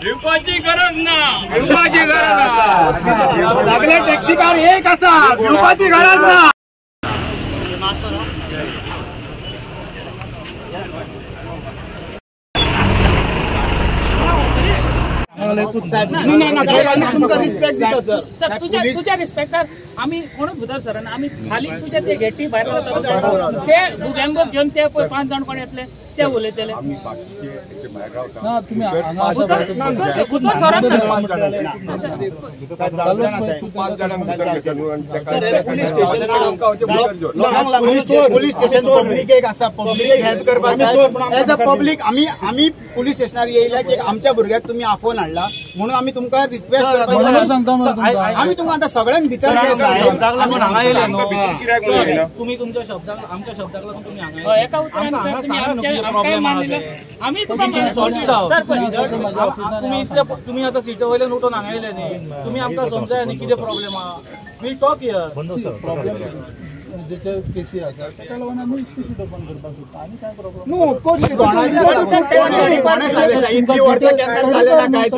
भिवपाची गरज ना, भिवपाची गरज ना. सगळे टॅक्सीकार एक आसा, भिवपाची गरज ना. सर तुझ्या रिस्पेक्टार आमी कोणूच भितर सरना, आमी खाली तुझ्या ते गेटी भायर ते भुरग्यांक घेवन ते पळय 5 जाण कोण येतले ते उलयतले. पुलीस स्टेशन पब्लिक एक आसा, पब्लिक हेल्प करपाक एज अ पब्लिक आमी आमी पुलीस स्टेशनार येयल्या की आमच्या भुरग्याक तुमी आफोवन हाडला म्हणून आमी तुमकां रिक्वेस्ट करपाक आमी तुमकां आतां सगळ्यांक भितर तुमी तुमच्या शब्दाक आमच्या शब्दाक लागून तुमी हांगा एका उतरान आमी तुमी आतां सिटी वयल्यान उठून हांगा येयले न्ही, तुमी आमकां समजाय न्ही कितें प्रॉब्लेम आहा. We talk here. जेचे केसी आसा ताका लागून आमी सीट ओपन करपाक सोदता. आनी काय प्रॉब्लेम न्हू. इतली वर्सां केन्ना जालें ना काय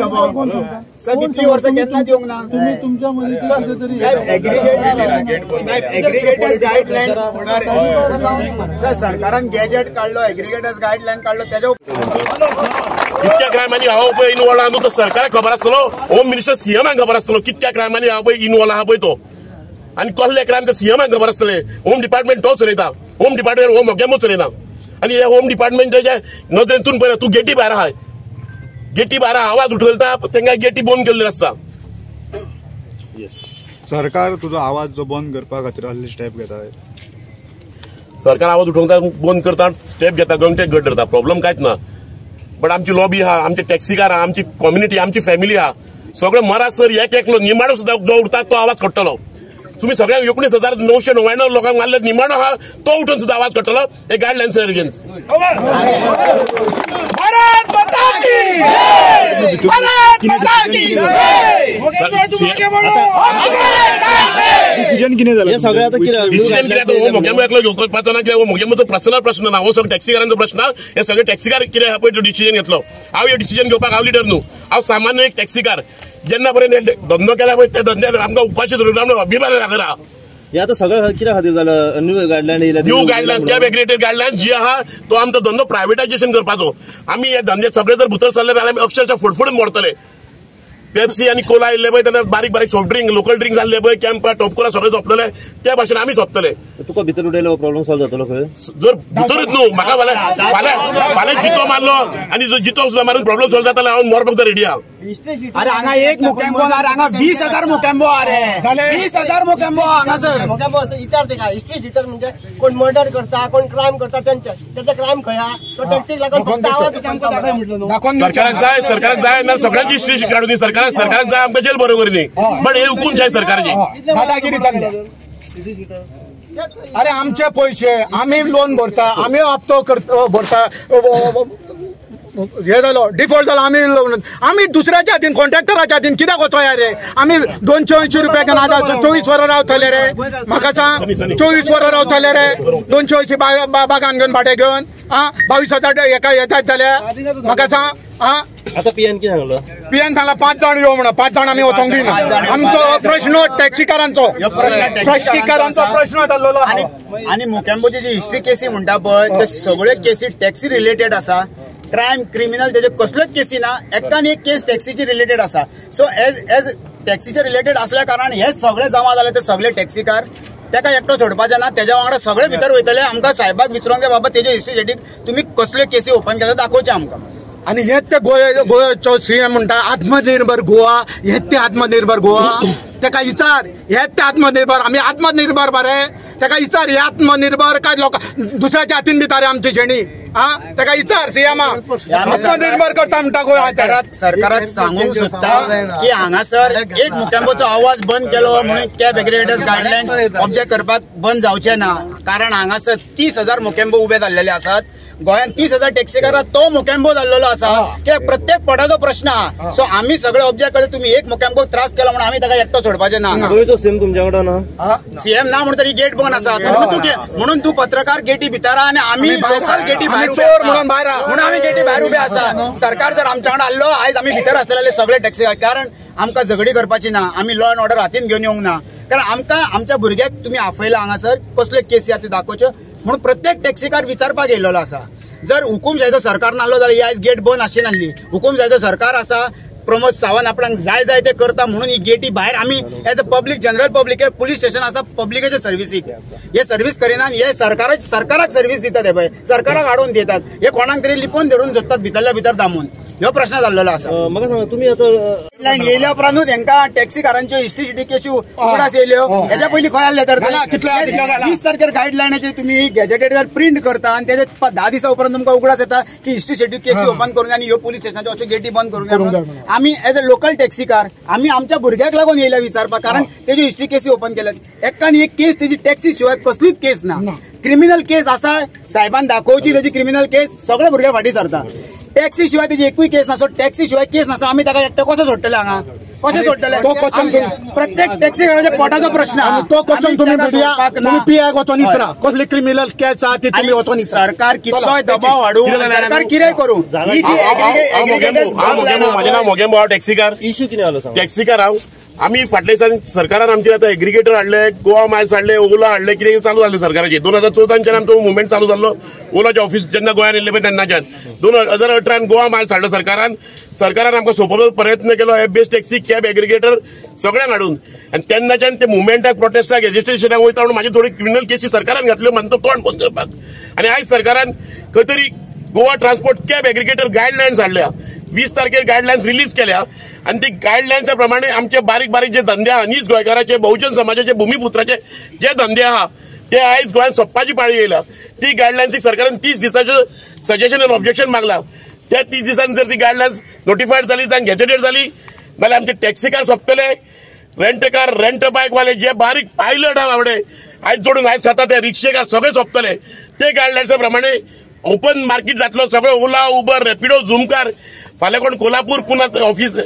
साहेब, इतली वर्सां केन्ना दिवंक ना. तुमी तुमच्या मदीं कितें तरी साहेब एग्रीगेटर्स गायडलायन सर सरकारान गॅजेट काडलो, एग्रीगेटर्स गायडलायन काडलो. तेज्या कितक्या क्रायमांनी हांव पळय इनवॉल्व आहा न्हू तो सरकाराक खबर आसतलो, होम मिनिस्टर सीएमाक खबर आसतलो कितक्या क्रायमांनी हांव पळय इनवॉल्व आहा पळय तो. आनी कसले क्रायम ते सीएमाक खबर आसतले. होम डिपार्टमेंट तो चलयता, होम डिपार्टमेंट हो मोगेमो चलयना. आनी हे होम डिपार्टमेंटाच्या नदरेंतून पळयना. तूं गेटी भायर आहाय, गेटी भायर आवाज उठयता तांकां गेटी बंद केल्ली आसता. सरकार तुजो आवाज जो बंद करपा खातीर असले स्टेप घेता. सरकार आवाज उठोवंक बंद करता, स्टेप घेता, गंगटे गट धरता, प्रॉब्लम कांयच ना. बट आमची लॉबी आहा, आमचे टॅक्सीकार आहा, आमची कम्युनिटी, आमची फॅमिली आहा, सगळे मरा सर एक एकलो निमाणो सुद्दां जो उरता तो आवाज काडटलो. तुम्ही सगळ्यांक 19,999 लोकांक मारले, निमाणो आहा तो उठून सुद्दां आवाज काडटलो. हे गायडलायन्स अगेन्स्ट. डिसिजन कितें जालें? डिसिजन कितें हो मोगेमो एकलो घेवपाचो ना, कित्याक हो मोगेमोचो पर्सनल प्रश्न ना, हो सगळे टॅक्सीकारांचो प्रश्न. हे सगळे टॅक्सीकार कितें आहा पळय तो डिसिजन घेतलो. हांव हे डिसिजन घेवपाक हांव लिडर न्हू, हांव सामान्य एक टॅक्सीकार. जेन्ना पर्यंत धंदो केला पळय त्या धंद्यार आमकां उपाशी धरून अभिमान लागला. हे आतां सगळें कित्या खातीर जालां? न्यू गायडलायन येयल्या, न्यू गायडलायन्स, कॅब एग्रेटेड गायडलायन्स जी आहा तो आमचो धंदो प्रायवेटायजेशन करपाचो. आमी हे धंदे सगळे जर भितर सरले जाल्यार आमी अक्षरशः फुडफुडून मरतले. पेप्सी आनी कोला आयिल्ले पळय तेन्ना बारीक बारीक सॉफ्ट ड्रिंक, लोकल ड्रिंक जाल्ले पळय, कॅम्पा टॉपकोला सगळे सोंपतले, त्या भाशेन आमी सोंपतले. तुका भितर उडयलो प्रॉब्लम सॉल्व जातलो खंय? जर भितरूच न्हू म्हाका फाल्यां फाल्यां फाल्यां जितो मारलो आनी जो जितो सुद्दां मारून प्रॉब्लम सॉल्व जातालो हांव मरपाक तर रेडी आहा. अरे हांगा एक मोकेम्बो ना, हांगा 20,000 मोकेम्बो. अरे 20,000 मोकेम्बो हांगासर. मोकेम्बो विचार तेका हिस्ट्री शिटर म्हणजे कोण मर्डर करता, कोण क्रायम करता, तेंचे तेचा क्रायम खंय आहा तो टॅक्सीक लागून फक्त आवाज सरकाराक जाय, सरकाराक जाय ना सगळ्यांची हिस्ट्री काडून दी. सरकाराक सरकाराक जाय आमकां जेल बरोबर न्ही, बट हे हुकूमशाय सरकारची दादागिरी चल्ल्या. अरे आमचे पयशे आमी लोन भरता, आमी हप्तो भरता, हे जालो डिफॉल्ट जालो, आमी आमी दुसऱ्याच्या हातीन कॉन्ट्रॅक्टराच्या हातीन कित्याक वचोया रे? आमी 280 रुपया घेवन आतां 24 वरां रावतले रे? म्हाका सांग, 24 वरां रावतले रे 280 बागान घेवन भाडें घेवन? आं 22,000 एका येतात जाल्यार म्हाका सांग. आं आतां पीएन कितें सांगलो? पीएन सांगला 5 जाण यो म्हणून, 5 जाण आमी वचोंक दिना. आमचो प्रश्न टॅक्सीकारांचो, टॅक्सीकारांचो प्रश्न जाल्लो. आनी मोकेम्बोची जी हिस्ट्री केसी म्हणटा पळय ते सगळे केसी टॅक्सी रिलेटेड आसा. क्रायम क्रिमिनल तेजे कसल्योच केसी ना, एकान एक केस टॅक्सीची रिलेटेड आसा. सो एज एज टॅक्सीचे रिलेटेड असल्या कारणान हे सगळे जमा जाले ते सगळे टॅक्सीकार तेका एकटो सोडपाचे ना, तेज्या वांगडा सगळे भितर वयतले. आमकां साहेबाक विचारूंक जाय बाबा तेजे हिस्ट्री शिटीक तुमी कसल्यो केसी ओपन केल्या दाखोवचे आमकां. आनी हेच ते गोव्याचो सीएम म्हणटा आत्मनिर्भर गोवा, हेच ते आत्मनिर्भर गोवा. तेका विचार, हेच ते आत्मनिर्भर. आमी आत्मनिर्भर बरे, तेका विचार हे आत्मनिर्भर काय लोक दुसऱ्याच्या हातीन दिता रे आमची शेणी? आं तेका विचार सीएमाक, आत्मनिर्भर करता म्हणटा गोवा. सरकाराक सांगूंक सोदता की हांगासर एक मुकेंबोचो आवाज बंद केलो म्हणून कॅब एग्रेगेटर्स गायडलायन ऑब्जेक्ट करपाक बंद जावचें ना, कारण हांगासर 30,000 मुकेंबो उबे जाल्लेले आसात. गोंयांत 30,000 टॅक्सीकार तो मोगेम्बो जाल्लेलो आसा कित्याक प्रत्येक पडाचो प्रश्न आहा. सो आमी सगळे ऑब्जेक्ट करता तुमी एक मोगेम्बोक त्रास केला म्हणून आमी ताका एकटो सोडपाचें ना. गोंयचो सीएम तुमच्या कडेन ना, सीएम ना म्हणून तरी गेट बंद आसा म्हणून तूं पत्रकार गेटी भितर आनी आमी लोकल गेटी भायर चोर म्हणून भायर म्हणून आमी गेटी भायर उबे आसा. सरकार जर आमच्या कडेन आसलो आयज आमी भितर आसलेले सगळे टॅक्सीकार, कारण आमकां झगडी करपाची ना, आमी लॉ एंड ऑर्डर हातीन घेवन येवंक ना, कारण आमकां आमच्या भुरग्याक तुमी आपयला हांगासर कसल्यो केसी आसा त्यो दाखोवच्यो म्हणून प्रत्येक टॅक्सीकार विचारपाक येयल्लो आसा. जर हुकुमशाहीचो सरकार नासलो जाल्यार ही आयज गेट बंद आसची नासली. हुकुमशाहीचो सरकार आसा, प्रमोद सावंत आपणाक जाय जाय ते करता म्हणून ही गेटी भायर आमी as a public general public police station आसा पब्लिकाच्या सर्विसीक हे सर्वीस करिना, हे सरकाराक सर्वीस दितात, हे पळय सरकाराक हाडून दितात, हे कोणाक तरी लिपोवन धरून सोदतात भितरल्या भितर दामून. ह्यो प्रश्न जाल्लो आसा. म्हाका सांगा तुमी आतां गायडलायन येयल्या उपरांतूच हेंकां टॅक्सीकारांच्यो हिस्ट्री शिटी केशी उगडास येयल्यो. हेच्या पयलीं खंय आसले तर 20 तारखेर गायडलायनाचे तुमी गॅजेटेड जर प्रिंट करता आनी तेजे 10 दिसां उपरांत तुमकां उगडास येता की हिस्ट्री शिटी केसी ओपन करून आनी ह्यो पुलीस स्टेशनाच्यो अश्यो गेटी बंद करून. आमी एज अ लोकल टॅक्सीकार आमी आमच्या भुरग्याक लागून येयल्या विचारपाक, कारण तेजी हिस्ट्री केसी ओपन केल्यात. एकान एक केस तेजी टॅक्सी शिवाय कसलीच केस ना. क्रिमिनल केस आसा साहेबान दाखोवची तेजी क्रिमिनल केस सगळे भुरग्या फाटीं सरता. टॅक्सी शिवाय तेजी एकूय केस ना. सो टॅक्सी शिवाय केस नासो आमी ताका एकटो कसो सोडटले हांगा, कशें सोडटले? प्रत्येक टॅक्सीकाराच्या पोटाचो प्रश्न. तो वचोन तुमी मिडिया पीआयक वचोन विचारा कसली क्रिमिनल केस आहा ती तुमी वचोन विचारा. सरकार कितलोय दबाव हाडूं, सरकार कितेंय करूं, म्हाजें नांव मोगेम्बो, हांव टॅक्सीकार. इश्यू कितें जालो सांग? टॅक्सीकार हांव. आमी फाटल्या दिसान सरकारान आमचे आतां एग्रिगेटर हाडले, गोवा मायल्स हाडले, ओला हाडले, कितें चालू जालें सरकाराचें. 2014च्यान आमचो मुवमेंट चालू जाल्लो. ओलाचें ऑफिस जेन्ना गोंयांत येयल्लें पळय तेन्नाच्यान 2018 गोवा मायल्स हाडलो सरकारान. सरकारान आमकां सोंपोवपाचो प्रयत्न केलो app based taxi cab aggregator सगळ्यांक हाडून, आनी तेन्नाच्यान ते मुवमेंटाक प्रोटेस्टाक एजिटेशनाक वयता म्हणून म्हाजी थोडी क्रिमिनल केसी सरकारान घातल्यो म्हणून तोंड बंद करपाक. आनी आयज सरकारान खंय तरी Goa transport cab aggregator guidelines हाडल्या, 20 तारखेर गायडलायन्स रिलीज केल्या आनी ती गायडलायन्सा प्रमाणे आमचे बारीक बारीक जे धंदे आहा, नीज गोंयकाराचे, बहुजन समाजाचे, भुमीपुत्राचे जे धंदे आहा ते आयज गोंयांत सोंपपाची पाळी येयल्या. ती गायडलायन्सीक सरकारान 30 दिसाचें सजेशन आनी ऑब्जेक्शन मागला. त्या 30 दिसांनी जर ती गायडलायन्स नोटिफायड जाली जावन गॅजेटेड जाली जाल्यार आमचे टॅक्सीकार सोंपतले, रेंटकार, रेंट बायकवाले, जे बारीक पायलट आहा बाबडे आयज जोडून आयज खाता ते रिक्षेकार सगळे सोंपतले. ते गायडलायन्सा प्रमाणे ओपन मार्केट जातलो सगळो. ओला, उबर, रॅपिडो, झुमकार, फाल्यां कोण कोल्हापूर पुना ऑफिस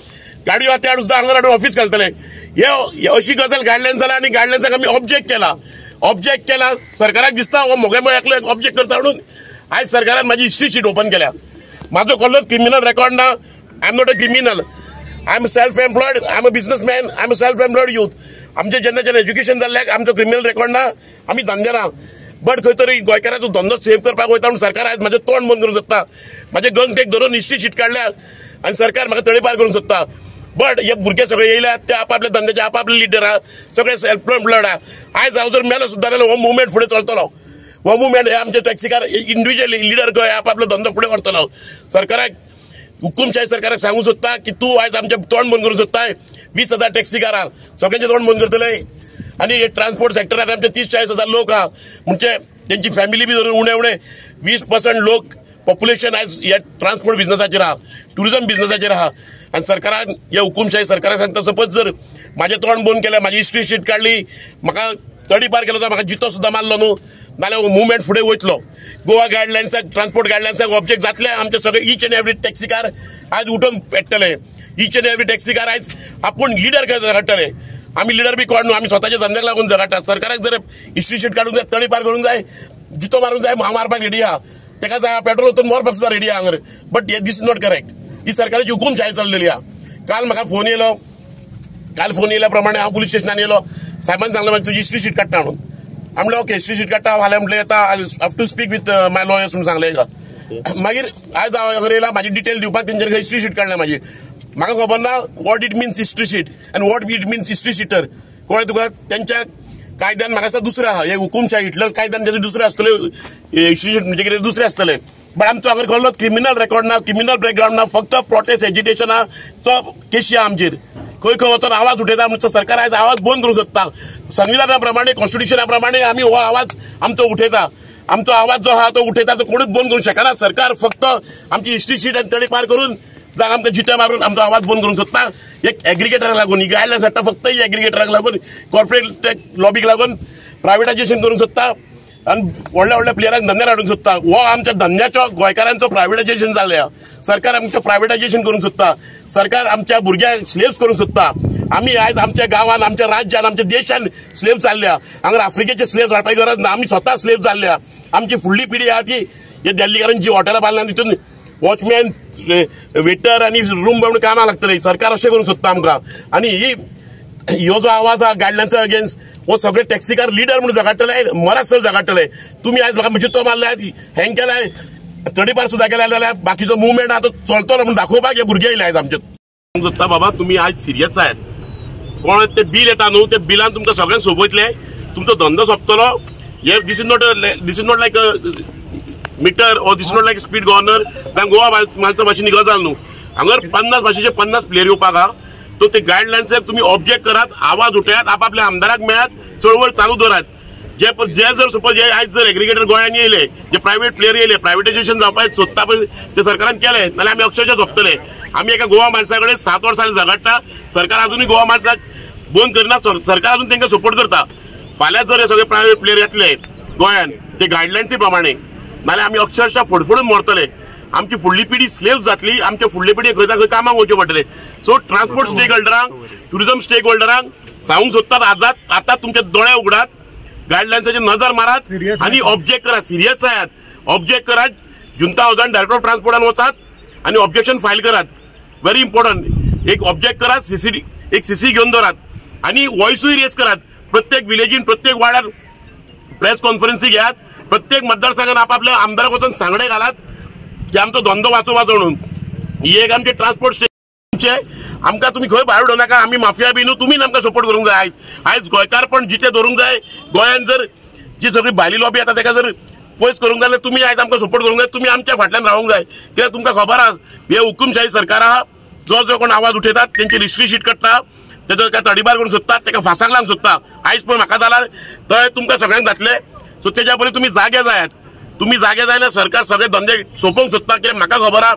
गाडयो आहा त्या सुद्दां हांगा हाडून ऑफिस घालतले. हे अशी गजाल गायडलायन जाल्या आनी गायडलायन्साक आमी ऑब्जेक्ट केला. ऑब्जेक्ट केला सरकाराक दिसता हो मोगेम्बो एकलो ऑब्जेक्ट करता म्हणून आयज सरकारान म्हाजी हिस्ट्री शीट ओपन केल्या. म्हाजो कसलोच क्रिमिनल रेकॉर्ड ना. I am not a criminal, I am self employed, I am a businessman, I am a self employed youth. आमचें जेन्ना जेन्ना एज्युकेशन जाल्ल्याक आमचो क्रिमिनल रेकॉर्ड ना, आमी धंद्यार आहा. बट खंय तरी गोंयकाराचो धंदो सेव करपाक वयता म्हणून सरकार आयज म्हाजें तोंड बंद करूंक सोदता. म्हाजें गंगटेक धरून हिस्ट्री शीट काडल्या आनी सरकार म्हाका तळेपार करूंक सोदता. बट हे भुरगे सगळे येयल्यात ते आपापल्या धंद्याचे आपापले लिडर आहा, सगळे सेल्फ एम्प्लॉयड आहा. आयज हांव जर मेलो सुद्दां जाल्यार हो मुवमेंट फुडें चलतलो. हो मुवमेंट हे आमचे टॅक्सीकार इंडिविज्युअल लिडर खंय आपापलो धंदो फुडें व्हरतलो. सरकाराक, हुकुमशाही सरकाराक सांगूंक सोदता की तूं आयज आमचें तोंड बंद करूंक सोदताय. 20,000 टॅक्सीकार आहा, सगळ्यांचें तोंड बंद करतले. आनी हे ट्रान्सपोर्ट सेक्टराक आमचे 30-40 हजार लोक आहा, म्हणजे तेंची फॅमिली बी धरून उणे उणे 20% लोक पॉप्युलेशन आयज ह्या ट्रान्सपोर्ट बिजनसाचेर आहा, ट्युरिजम बिजनसाचेर आहा. आनी सरकारान ह्या हुकुमशाही सरकाराक सांगता सपोज जर म्हाजें तोंड बंद केलें, म्हाजी हिस्ट्री शीट काडली, म्हाका तडीपार केलो जाल्यार म्हाका जितो सुद्दां मारलो न्हू नाल्यार हो मुवमेंट फुडें वयतलो. गोवा गायडलायन्साक, ट्रान्सपोर्ट गायडलायन्साक ऑब्जेक्ट जातले आमचे सगळे ईच एंड एवरी टॅक्सीकार आयज उठून पेट्टले. ईच एंड एवरी टॅक्सीकार आयज आपूण लिडर काडटले. आमी लिडर बी कोण न्हू, आमी स्वताच्या धंद्याक लागून जगाटा. सरकाराक जर हिस्ट्री शीट काडूंक जाय, तडीपार करूंक जाय, जितो मारूंक जाय, हांव मारपाक रेडी आहा. तेका जाय पेट्रोल वचून मरपाक सुद्दां रेडी आहा हांगर. बट हे this is not correct. ही सरकाराची हुकुमशाही चल्लेली आहा. काल म्हाका फोन येयलो, काल फोन येयल्या प्रमाणे हांव पुलीस स्टेशनान येयलो. साहेबान सांगलें म्हाका तुजी हिस्ट्री शीट काडटा म्हणून. हांव म्हणलें ओके, हिस्ट्री शीट काडटा. फाल्यां म्हटलें येता, I have to speak with my lawyers म्हणून सांगलें एका. मागीर आयज हांव हांगर येयला म्हाजी डिटेल दिवपाक, तेंच्यानी हिस्ट्री शीट काडल्या म्हाजी. म्हाका खबर ना what it means history sheet आनी what it means history sheeter. कळ्ळें तुका? तेंच्या कायद्यान म्हाका दिसता दुसरें आहा. हे हुकुमशाही हिटलर कायद्यान तेजें दुसरें आसतलें, हिस्ट्री शीट म्हणजे कितें दुसरें आसतलें. बट आमचो हांगर कसलो क्रिमिनल रेकॉर्ड ना, क्रिमिनल बॅकग्रावंड ना, फक्त प्रोटेस्ट एजिटेशन आहा, तो केशी आहा आमचेर. खंय खंय वचोन आवाज उठयता म्हणून सरकार आयज आवाज बंद करूंक सोदता. संविधाना प्रमाणे, कॉन्स्टिट्युशना प्रमाणे आमी हो आवाज आमचो उठयता. आमचो आवाज जो आहा तो उठयता, तो कोणूच बंद करूंक शकना. सरकार फक्त आमची हिस्ट्री शीट आनी तडीपार करून जाका आमकां जिते मारून आमचो आवाज बंद करूंक सोदता. एक एग्रिगेटराक लागून ही गायडलायन्स हाडटा, फक्त ही एग्रिगेटराक लागून, कॉर्पोरेट लॉबीक लागून प्रायवेटायजेशन करूंक सोदता. आनी व्हडल्या व्हडल्या प्लेयरांक धंद्यार हाडूंक सोदता. हो आमच्या धंद्याचो गोंयकारांचो प्रायवेटायजेशन जाल्लें. सरकार आमचें प्रायवेटायजेशन करूंक सोदता. सरकार आमच्या भुरग्यांक स्लेव्स करूंक सोदता. आमी आयज आमच्या गांवान, आमच्या राज्यान, आमच्या देशान स्लेव जाल्ल्या. हांगा आफ्रिकेचे स्लेव्स हाडपाची गरज ना, आमी स्वता स्लेव जाल्ल्या. आमची फुडली पिढी आहा ती हे दिल्लीकारांची हॉटेलां बांदल्या तितून वॉचमॅन, वेटर आनी रूम म्हणून कामाक लागतले. सरकार अशें करूंक सोदता आमकां. आनी ही ह्यो जो आवाज आहा गायडलायन्सा अगेन्स्ट हो सगळे टॅक्सीकार लिडर म्हणून झगाडटले, मरात सर झगाडटले. तुमी आयज म्हाका मिजितो मारले, हँग केलाय, तडीपार सुद्दां केल्या जाल्यार बाकीचो मुवमेंट आहा तो चलतलो म्हणून दाखोवपाक हे भुरगे येयले आयज आमचे. सोदता बाबा तुमी आयज सिरियस आहात. कोण ते बील येता न्हू, ते बिलान तुमकां सगळ्यांक सोंपयतले, तुमचो धंदो सोंपतलो. हे this is not like meter or this is not like speed governor. जावं गोवा मालसा भाशेन गजाल न्हू. हांगर 50 भाशेचे 50 प्लेयर येवपाक आहा. तो ते गायडलायन्साक तुमी ऑब्जेक्ट करात, आवाज उठयात, आपापल्या आमदाराक मेळात, चळवळ चालू दवरात. जे जे जर सपोज जे आयज जर एग्रिगेटर गोंयांत येयले, जे प्रायवेट प्लेयर येयले, प्रायवेटायजेशन जावपाक सोदता पळय ते सरकारान केलें नाल्यार आमी अक्षरशः सोंपतले. आमी एका गोवा माणसा कडेन 7 वर्सां झगडटा, सरकार अजुनूय गोवा माणसाक बंद करना, सरकार अजून तांकां सपोर्ट करता. फाल्यां जर हे सगळे प्रायवेट प्लेयर येतले गोंयांत ते गायडलायन्सी प्रमाणे, नाल्यार आमी अक्षरशः फडफडून मरतले. आमची फुडली पिढी स्लेव्स जातली, आमच्या फुडली पिढी खंय ना खंय कामाक वचचें पडटलें. सो ट्रान्सपोर्ट स्टेक होल्डरांक, ट्युरिझम स्टेक होल्डरांक सांगूंक सोदतात, आजात आतां तुमचे दोळे उगडात, गायडलायन्साचेर नजर मारात आनी ऑब्जेक्ट करात. सिरियस आहात, ऑब्जेक्ट करात. जुंता हावजान डायरेक्टर ऑफ ट्रान्सपोर्टान वचात आनी ऑब्जेक्शन फायल करात. Very important. एक ऑब्जेक्ट करात, सीसी एक सीसी घेवन दवरात आनी वॉयसूय रेज करात. प्रत्येक विलेजीन, प्रत्येक वार्डार प्रेस कॉन्फरन्सी घेयात, प्रत्येक मतदारसंघान आपापल्या आमदाराक वचून सांगडे घालात की आमचो धंदो वाचोवपाचो म्हणून. ही एक आमचे ट्रान्सपोर्ट स्टेशनचे आमकां तुमी खंय भायर उडोवं नाका. आमी माफिया बी न्हू, तुमी आमकां सपोर्ट करूंक जाय. आयज आयज गोंयकारपण जितें दवरूंक जाय. गोंयांत जर जी सगळी भायली लॉबी येता ताका जर पयस करूंक जाय जाल्यार तुमी आयज आमकां सपोर्ट करूंक जाय. तुमी आमच्या फाटल्यान रावूंक जाय. कित्याक तुमकां खबर आसा हे हुकुमशाही सरकार आहा. जो जो कोण आवाज उठयतात तेंची हिस्ट्री शीट काडटा, तेजो काय तडीबार करूंक सोदतात, ताका फांसाक लावंक सोदता. आयज पळय म्हाका जाल्यार थंय तुमकां सगळ्यांक जातलें. सो तेज्या पयलीं तुमी जागे जायात. तुमी जागे जायना सरकार सगळे धंदे सोंपोवंक सोदता. कित्याक म्हाका खबर आहा,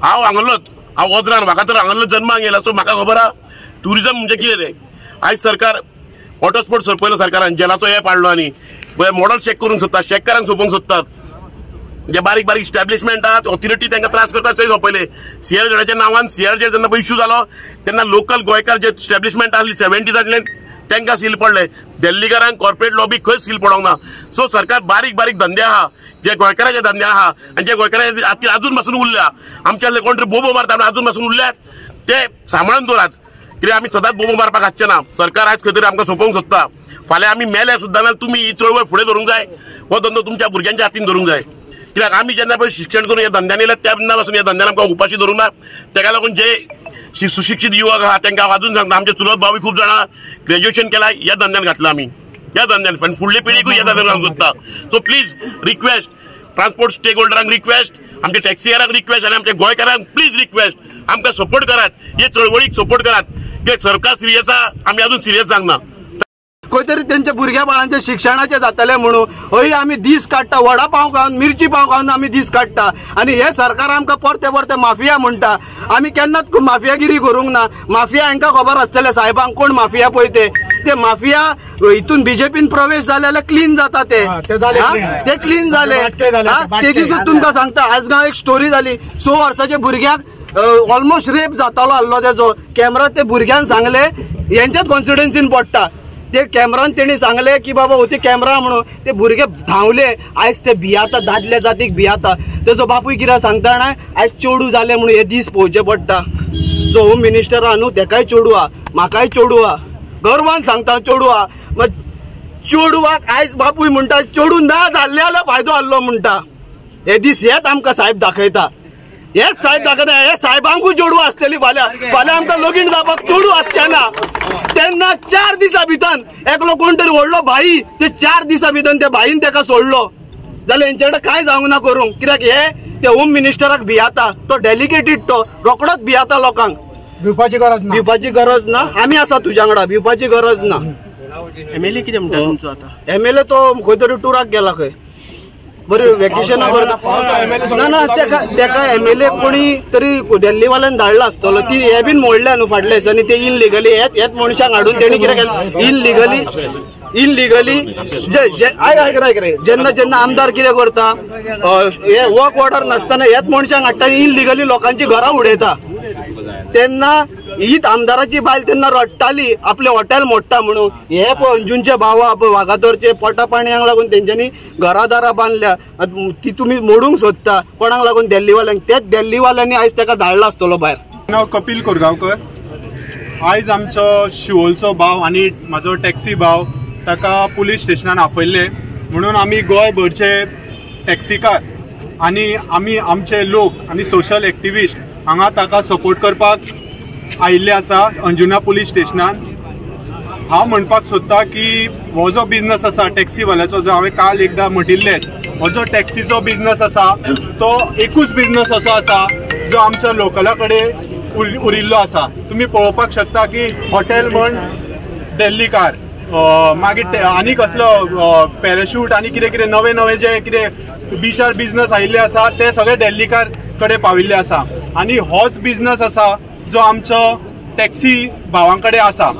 हांव हांगल्लोच, हांव वज्रान, म्हाका तर हांगल्लो जन्माक येयला. सो म्हाका खबर आहा ट्युरिजम म्हणजे कितें तें. आयज सरकार वॉटर स्पोर्ट सोंपयलो सरकारान, जेलाचो एप हाडलो आनी मॉडल चॅक करूंक सोदता, शेतकारांक सोंपोवंक सोदतात. जे बारीक बारीक इस्टॅब्लिशमेंट आहात, ऑथॉरिटी तांकां त्रास करतात थंय सोंपयले. सीआरझेडाच्या नांवान सीआरझेड जेन्ना पळय इश्यू जालो तेन्ना लोकल गोंयकार जे इस्टॅब्लिशमेंट आसली 70s तांकां सील पडले. दिल्लीकारांक, कॉर्पोरेट लॉबी खंय सील पडोंक ना. सो सरकार बारीक बारीक धंदे आहा, जे गोंयकाराचे धंदे आहा आनी जे गोंयकाराचे हातीन अजून पासून उरल्या. आमच्या कोण तरी बोबो मारता अजून पासून उरल्यात, ते सांबाळून दवरात. कित्याक आमी सदांच बोबो मारपाक आसचे ना. सरकार आयज खंय तरी आमकां सोंपोवंक सोदता. फाल्यां आमी मेले सुद्दां जाल्यार तुमी ही चळवळ फुडें धरूंक जाय. हो धंदो तुमच्या भुरग्यांच्या हातीन धरूंक जाय. कित्याक आमी जेन्ना पळय शिक्षण करून ह्या धंद्यान येयले तेन्ना पासून ह्या धंद्यान आमकां उपाशी धरूंक ना. तेका लागून जे सुशिक्षीत युवक आहा तांकां हांव अजून सांगता, आमचे चुलत भावूय खूब जाणां ग्रॅज्युएशन केलां ह्या धंद्यान घातला आमी, ह्या धंद्यान, आनी फुडले पिळगेकूय ह्या धंद्यान घालूंक सोदता. So please request, transport stake होल्डरांक रिक्वेस्ट, आमच्या टॅक्सीकारांक रिक्वेस्ट आनी आमच्या गोंयकारांक प्लीज रिक्वेस्ट, आमकां सपोर्ट करात, हे चळवळीक सपोर्ट करात. कित्याक सरकार सिरियस आहा, आमी अजून सिरियस जावंक ना. खंय तरी तेंच्या भुरग्या बाळांच्या शिक्षणाचें जातलें म्हणून हय आमी दीस काडटा, वडा पाव खावन, मिरची पाव खावन आमी दीस काडटा. आनी हे सरकार आमकां परते परते माफिया म्हणटा. आमी केन्नाच माफियागिरी करूंक ना. माफिया हांकां खबर आसतलें साहेबांक कोण माफिया पळय ते, ते माफिया हितून बीजेपीन प्रवेश जाले जाल्यार क्लीन जाता ते, ते क्लीन जाले. ते दिसूच तुमकां सांगता, आज गांव एक स्टोरी जाली, 6 वर्साच्या भुरग्याक ऑलमोस्ट रेप जातालो आहलो तेजो. कॅमेरा ते भुरग्यान सांगले, हेंच्याच कॉन्फिडन्सीन पडटा. ते कॅमेरान तेणी सांगले की बाबा होती कॅमेरा म्हणून, ते भुरगे धांवले. आयज ते भियाता, दादले जातीक भियाता. तेजो बापूय कितें सांगता ना, आयज चेडूं जालें म्हणून हे दीस पळोवचे पडटा. जो होम मिनिस्टर आहा न्हू तेकाय चेडूं आहा, म्हाकाय चेडूं आहा, गर्वान सांगता चेडूं आहा. चेडवाक आयज बापूय म्हणटा चेडूं ना जाल्ले जाल्यार फायदो आहलो म्हणटा. हे दीस हेच आमकां साहेब दाखयता, हेच साहेब दाखयता. हे साहेबांकूय चेडूं आसतली फाल्यां, फाल्यां आमकां लगीन जावपाक चेडूं आसचें ना. तेन्ना 4 दिसां भितर एकलो कोण तरी व्हडलो भाई, ते 4 दिसां भितर त्या भाईन तेका सोडलो. जाल्यार हेंचे कडेन कांय जावंक ना करूंक. कित्याक हे ते होम मिनिस्टराक भियाता, तो डेलिगेटेड, तो रोकडोच भियाता लोकांक. भिवपाची गरज ना, भिवपाची गरज ना. आमी आसा तुज्या वांगडा, भिवपाची गरज ना. एमएलए कितें म्हणटा तुमचो आतां? एमएलए तो खंय तरी टुराक गेला खंय, बरी वेकेशनां करता. ना ना, तेका तेका एमएलए कोणी तरी दिल्लीवाल्यान धाडला आसतलो. ती हे बीन मोडल्या न्हू फाटल्या दिसांनी, ते इनलिगली हेच हेच मनशांक हाडून तेणी कितें केलें, इनलिगली इलिगली आयक आयक रे जेन्ना जेन्ना आमदार कितें करता हे वर्क ऑर्डर नासतना ह्याच मनशांक हाडटा इलिगली लोकांची घरां उडयता तेन्ना हीच आमदाराची बायल तेन्ना रडटाली आपले हॉटेल मोडटा म्हणून. हे पळय अंजुनचे भावा पळय वागातोरचे पोटा पाणयांक लागून तेंच्यांनी घरादारां बांदल्या ती तुमी मोडूंक सोदता कोणाक लागून दिल्लीवाल्यांक. तेच दिल्लीवाल्यांनी आयज तेका धाडला आसतलो भायर. नांव कपिल कोरगांवकर. आयज आमचो शिवोलचो भाव आनी म्हाजो टॅक्सी भाव ताका पुलीस स्टेशनान आपयल्ले म्हणून आमी गोंयभरचे टॅक्सीकार आनी आमी आमचे लोक आनी सोशल एक्टिविस्ट हांगा ताका सपोर्ट करपाक आयिल्ले आसा अंजुना पुलीस स्टेशनान. हांव म्हणपाक सोदता की हो जो बिजनस आसा टॅक्सीवाल्याचो जो हांवें काल एकदां म्हटिल्लेच, हो जो टॅक्सीचो बिजनस आसा तो एकूच बिजनस असो आसा जो आमच्या लोकला कडेन उरिल्लो आसा. तुमी पळोवपाक शकता की हॉटेल म्हण दिल्लीकार, मागीर आनी कसलो पॅराशूट आनी कितें कितें नवे नवे जे कितें बिचार बिजनस आयिल्ले आसा ते सगळे दिल्लीकार कडेन पाविल्ले आसा आनी होच बिजनस आसा जो आमचो टॅक्सी भावां कडेन आसा.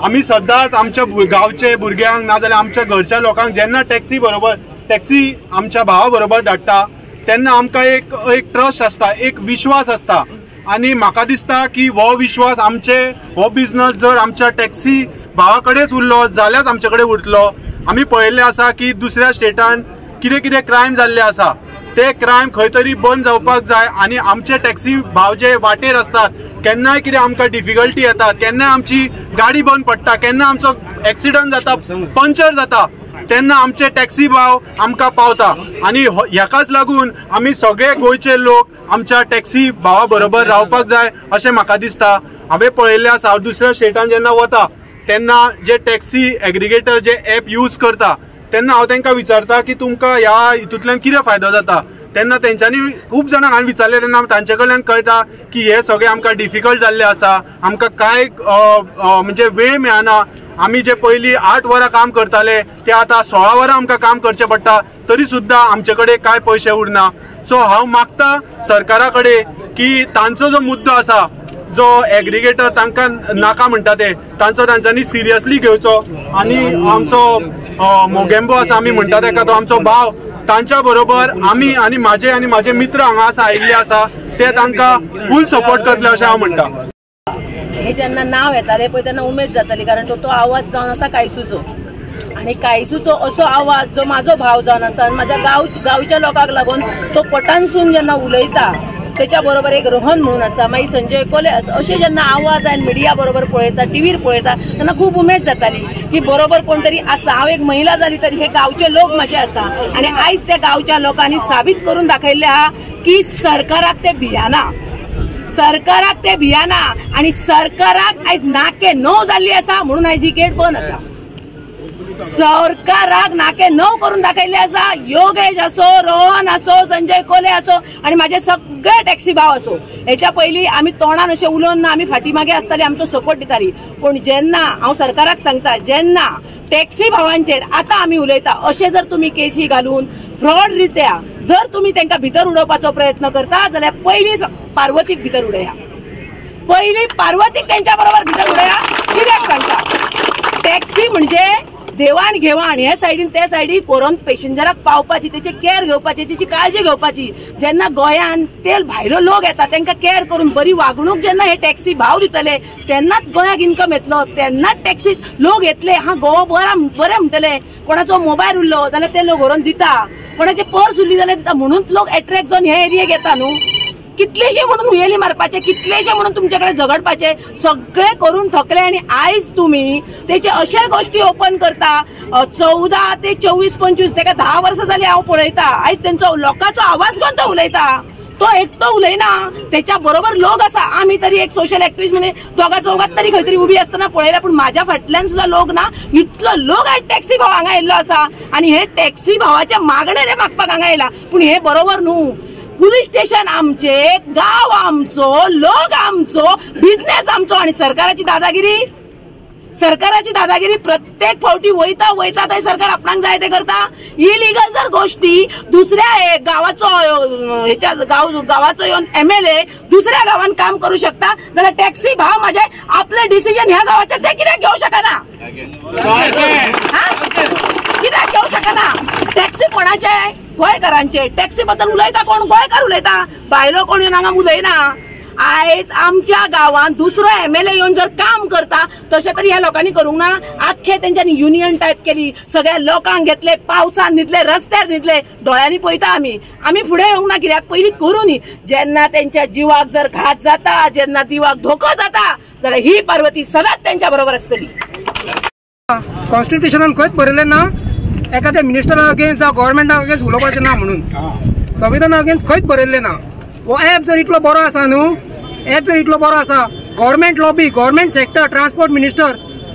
आमी सदांच आमच्या गांवचे भुरग्यांक नाजाल्यार आमच्या घरच्या लोकांक जेन्ना टॅक्सी बरोबर टॅक्सी आमच्या भावा बरोबर धाडटा तेन्ना आमकां एक एक ट्रस्ट आसता, एक विश्वास आसता आनी म्हाका दिसता की हो विश्वास आमचे हो बिजनस जर आमच्या टॅक्सी भावा कडेच उरलो जाल्यार आमचे कडेन उरतलो. आमी पळयल्लें आसा की दुसऱ्या स्टेटान कितें कितें क्रायम जाल्ले आसा ते क्रायम खंय तरी बंद जावपाक जाय आनी आमचे टॅक्सी भाव जे वाटेर आसतात केन्नाय कितें आमकां डिफिकल्टी येतात, केन्नाय आमची गाडी बंद पडटा, केन्ना आमचो एक्सिडंट जाता, पंक्चर जाता तेन्ना आमचे टॅक्सी भाव आमकां पावता आनी ह्याकाच लागून आमी सगळे गोंयचे लोक आमच्या टॅक्सी भावा बरोबर रावपाक जाय अशें म्हाका दिसता. हांवें पळयल्लें आसा दुसऱ्या स्टेटान जेन्ना वता तेन्ना जे टॅक्सी एग्रिगेटर जे एप यूज करता तेन्ना हांव तांकां विचारता की तुमकां ह्या हितूंतल्यान कितें फायदो जाता तेन्ना तेंच्यांनी खूब जाणांक हांवें विचारलें तेन्ना तांचे कडल्यान कळटा की हे सगळें आमकां डिफिकल्ट जाल्लें आसा, आमकां कांय म्हणजे वेळ मेळना. आमी जे पयलीं 8 वरां काम करताले ते आतां 16 वरां आमकां काम करचें पडटा तरी सुद्दां आमचे कडेन कांय पयशे उरना. सो हांव मागता सरकारा कडेन की तांचो जो मुद्दो आसा जो एग्रिगेटर तांकां नाका म्हणटा ते तांचो तांच्यांनी सिरियसली घेवचो आनी आमचो मोगेम्बो आसा आमी म्हणटा तेका तो आमचो भाव तांच्या बरोबर आमी आनी माझे मित्र हांगा आसा आयिल्ले आसा ते तांकां फूल सपोर्ट करतले अशें हांव म्हणटा. हे जेन्ना नांव येतालें पळय तेन्ना उमेद जाताली कारण तो आवाज जावन आसा कायसूचो आनी कायसूचो असो आवाज जो म्हाजो भाव जावन आसा आनी म्हाज्या गांवच्या लोकांक लागून तो पटानसून जेन्ना उलयता तेच्या बरोबर एक रोहन म्हणून आसा, मागीर संजय कोले आसा, अशे जेन्ना आवाज आनी मिडिया बरोबर पळयता टीव्हीर पळयता तेन्ना खूब उमेद जाताली की बरोबर कोण तरी आसा. हांव एक महिला जाली तरी हे गांवचे लोक म्हजे आसा आनी आयज त्या गांवच्या लोकांनी साबीत करून दाखयल्लें आहा की सरकाराक ते भियाना, सरकाराक ते भियाना आनी सरकाराक आयज नाके णव जाल्ली आसा म्हणून आयज ही गेट बंद आसा. सरकाराक नाके णव करून दाखयल्ले आसा. योगेश असो, रोहन असो, संजय कोले असो आनी माझे सगळे टॅक्सी भाव असो. हेच्या पयलीं आमी तोंडान अशें उलोवन ना आमी फाटी मागे आसताली, आमचो सपोर्ट दिताली. पूण जेन्ना हांव सरकाराक सांगता जेन्ना टॅक्सी भावांचेर आतां आमी उलयता अशें जर तुमी केशी घालून फ्रॉड रित्या जर तुमी तांकां भितर उडोवपाचो प्रयत्न करता जाल्यार पयलीं पार्वतीक भितर उडया, पयलीं पार्वतीक तेंच्या बरोबर भितर उडया. कित्याक सांगता टॅक्सी म्हणजे देवाण घेवाण हे सायडीन ते सायडीन व्हरोन पेशेंजराक पावपाची, तेची केअर घेवपाची, तेची काळजी घेवपाची. जेन्ना गोंयान ते भायलो लोक येता तांकां केअर करून बरी वागणूक जेन्ना हे टॅक्सी भाव दितले तेन्नाच गोंयाक इन्कम येतलो, तेन्नाच टॅक्सी लोक येतले. हा गोवा बरें म्हणटले. कोणाचो मोबायल उरलो जाल्यार ते लोक व्हरोन दिता, कोणाचे पर्स उरली जाल्यार दिता, म्हणून लोक एट्रेक्ट जावन हे एरियेक येता न्हू. कितलेशे म्हणून हुयेली मारपाचे, कितलेशे म्हणून तुमचे कडेन झगडपाचे, सगळे करून थकले. आनी आयज तुमी तेचे अशे गोष्टी ओपन करता. 14 ते 24 25 तेका 10 वर्सां जाली हांव पळयता. आयज तेंचो लोकांचो आवाज कोण तो उलयता, तो एकटो उलयना, तेच्या बरोबर लोक आसा. आमी तरी एक सोशल एक्टिविस्ट म्हणजे दोगा चौगात तरी खंय तरी उबी आसतना पळयला, पूण म्हाज्या फाटल्यान सुद्दां लोक ना. इतलो लोक आयज टॅक्सी भाव हांगा येयल्लो आसा आनी हे टॅक्सी भावाचे मागणे रे मागपाक हांगा येयला. पूण हे बरोबर न्हू. पुलीस स्टेशन आमचे, गांव आमचो, लोक आमचो, बिझनेस आमचो आनी सरकाराची दादागिरी. सरकाराची दादागिरी प्रत्येक फावटी वयता वयता थंय सरकार आपणाक जाय ते करता. इलिगल जर गोष्टी दुसऱ्या गावाचो हेच्या गावाचो येवन एमएलए दुसऱ्या गावान काम करू शकता जाल्यार टॅक्सी भाव माझे आपले डिसिजन ह्या गावाचे ते कित्याक घेवंक शकना? कित्याक घेवंक शकना? टॅक्सी कोणाचे? गोंयकारांचे. टॅक्सी बद्दल उलयता कोण? गोंयकार उलयता, भायलो कोण येवन हांगा उलयना. आयज आमच्या गांवांत दुसरो एमएलए येवन जर काम करता तशें तरी ह्या लोकांनी करूंक ना. आख्खे तेंच्यांनी युनियन टायप केली, सगळ्या लोकांक घेतले, पावसान न्हिदले, रस्त्यार न्हिदले, दोळ्यांनी पळयता आमी. आमी फुडें येवंक ना कित्याक पयलीं करूं न्ही. जेन्ना तेंच्या जिवाक जर घात जाता, जेन्ना जिवाक धोको जाता जाल्यार ही पार्वती सदांच तेंच्या बरोबर आसतली. कॉन्स्टिट्युशनान खंयच बरयलें ना एखाद्या मिनिस्टरा अगेन्स्ट जावं गव्हर्मेंटा अगेन्स्ट उलोवपाचें ना म्हणून. संविधाना अगेन्स्ट खंयच बरयल्लें ना. हो एप जर इतलो बरो आसा न्हू, एप जर इतलो बरो आसा, government lobby, government sector, transport minister,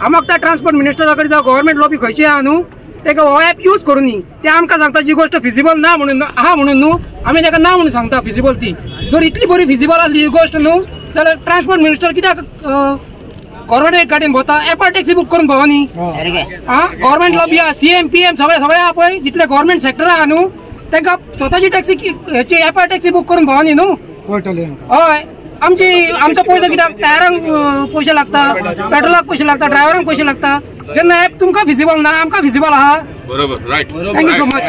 आमकां ट्रान्सपोर्ट मिनिस्टरा कडेन जावं गव्हर्मेंट लॉबी खंयची आहा न्हू, तेका हो एप यूज करूं न्ही. ते आमकां सांगता जी गोश्ट फिजिबल ना म्हणून आहा म्हणून न्हू, आमी तेका ना म्हणून सांगता फिजिबल ती. जर इतली बरी फिजिबल आसली ही गोश्ट न्हू जाल्यार ट्रान्सपोर्ट मिनिस्टर कित्याक गव्हर्मेंट गाडयेन भोंवता? एपार टॅक्सी बूक करून भोंवा न्ही. आं, गव्हर्मेंट लॉबी आहा, सीएम पीएम सगळे सगळे आहा पळय, जितले गव्हर्मेंट सेक्टर आहा न्हू तांकां स्वताची टॅक्सी हेची एपार टॅक्सी बूक करून भोंवा न्ही न्हू. हय, आमची आमचो पयसो कित्याक टायरांक पयशे लागता, पेट्रोलाक पयशे लागता, ड्रायव्हरांक पयशे लागता. जेन्ना एप तुमकां फिजिबल ना, आमकां फिजिबल आहा. बरोबर, right. Thank you so much.